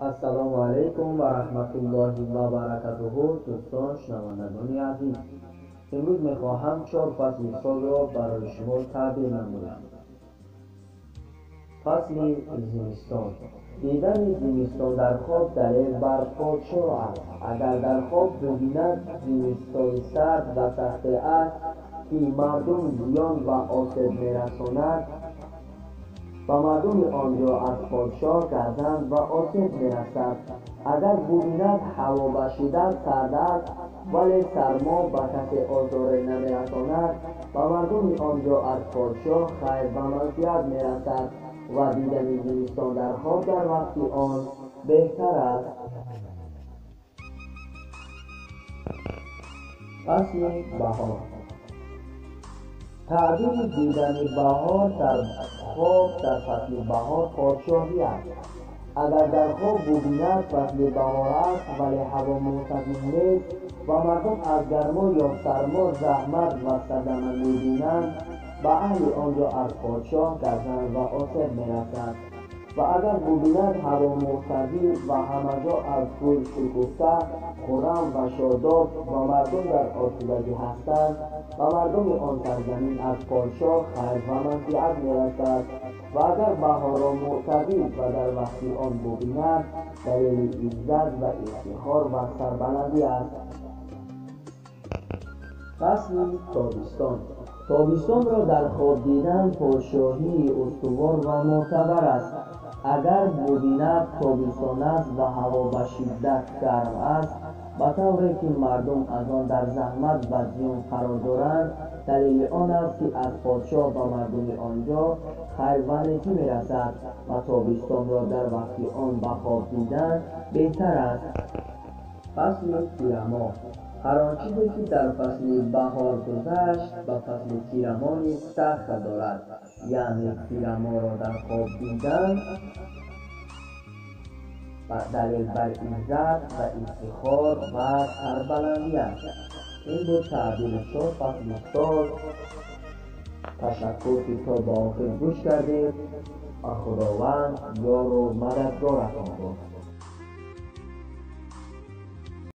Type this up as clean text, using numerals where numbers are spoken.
Ассалому алайкум ва раҳматуллоҳи ва баракатуҳу. Дӯстон, шунавандагони азиз, имрӯз мехоҳам 4 фасли солро барои шумо таъбир намоям. Фасли зимистон. Дидани зимистон дар хоб далел бар подшоҳ аст. Агар дар хоб бибинад зимистони сард ва сахте аст, ки мардум зиён ва осеб мерасонад, ба мардуми онҷо аз подшоҳ газанд ва осеб мерасад. Агар бубинад ҳаво ба шиддат сард аст, вале сармо ба касе озоре намерасонад, ба мардуми онҷо аз подшоҳ хайр ва манфиат мерасад ва дидани зимистон дар хоб дар вақти он беҳтар аст. Фасли баҳор. Таъбири дидани баҳор дар хоб дар фасли баҳор подшоҳӣ аст. Агар дар хоб бубинад фасли баҳор аст, вале ҳаво мӯътадил нест ва мардум аз гармо ё сармо заҳмат ва садама мебинанд, ба аҳли онҷо аз подшоҳ газанд ва осеб мерасад. Ва агар бубинад ҳаво мӯътадил ва ҳамаҷо аз гул шукуфта, хуррам ва шодоб ва мардум дар осудагӣ ҳастанд, ба мардуми он сарзамин аз подшоҳ хайр ва манфиат мерасад. Ва агар баҳорро мӯътадил ва дар вақти он бубинад, далели иззат ва ифтихор ва сарбаландӣ аст. Фасли тобистон. Тобистонро дар хоб дидан подшоҳии устувор ва мӯътабар аст. Агар бубинад тобистон аст ва ҳаво ба шиддат гарм аст, ба тавре ки мардум аз он дар заҳмат ва зиён қарор доранд, далели он аст, ки аз подшоҳ ба мардуми онҷо хайр ва некӣ мерасад ва тобистонро дар вақти он ба хоб дидан беҳтар аст. Фасли тирамоҳ. Ҳар он чизе ки дар фасли баҳор гузашт, ба фасли тирамоҳ низ дахл дорад. Яъне тирамоҳро дар хоб дидан далел бар иззат ва ифтихор ва сарбаландӣ аст. Ин буд таъбири 4 фасли сол. Ташаккур, ки то ба охир гӯш кардед ва Худованд ёру мададгоратон бод.